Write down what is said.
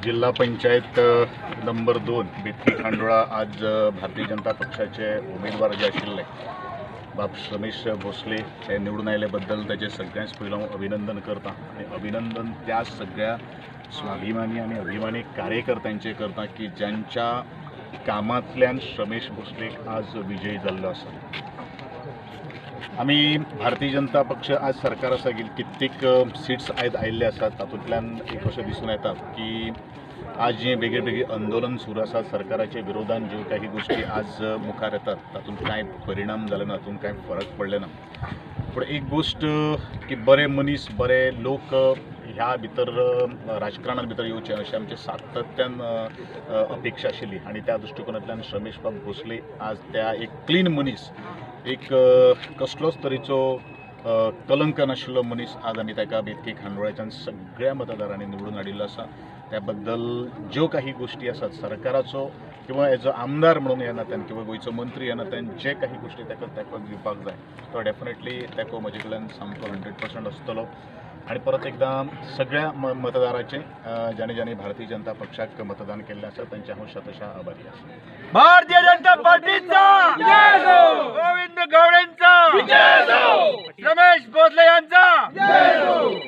जिल्हा पंचायत नंबर 2 बेतकी खांडोळा आज भारतीय जनता पक्षाचे उमेदवार जे आशिल्ले बाब रमेश भोसले हे निवडून आयिल्ले बद्दल ताचें सगळ्यांच पयलो हांव अभिनंदन करता आनी अभिनंदन त्या सगळ्या स्वाभिमानी आनी अभिमानी कार्यकर्त्यांचें करता की ज्यांच्या कामांतल्यान रमेश भोसलेक आज विजयी जाल्लो आसा. आमी भारतीय जनता पक्ष आज सरकार आसा की कित्येक सिट्स आयज आयिल्ले आसात, तातूंतल्यान एक अशें दिसून येता की आज जें वेगळे वेगळे आंदोलन सुरू आसा सरकाराच्या विरोधान, ज्यो काही गोश्टी आज मुखार येतात तातूंत कांय परिणाम जाले ना, तातूंत कांय फरक पडले ना. पूण एक गोश्ट की बरे मनीस बरे लोक ह्या भितर राजकारणात भितर येवचे अशें आमचें सातत्यान अपेक्षा आशिल्ली आनी त्या दृश्टिकोनांतल्यान रमेश बाब भोसले आज त्या एक क्लीन मनीस, एक कसलोच तरेचो कलंक नाशिल्लो मनीस आज आमी ताका बेतकी खांडोळ्याच्यान सगळ्या मतदारांनी निवडून हाडिल्लो आसा. त्या बद्दल ज्यो काही गोश्टी आसात सरकाराचो किंवा एज अ आमदार म्हणून ह्या नात्यान किंवा गोंयचो मंत्री ह्या नात्यान जे काही गोश्टी ताका तेंको दिवपाक जाय तो डेफिनेटली तेंको म्हजे कडल्यान सामको 100% आसतलो. आनी परत एकदां सगळ्या मतदाराचें ज्याने ज्याने भारतीय जनता पक्षाक मतदान केल्लें आसा तांचे हांव शतशः आभारी आसा. भारतीय जनता पार्टीचा, गोविंद गावडेंचा, रमेश भोसले यांचा.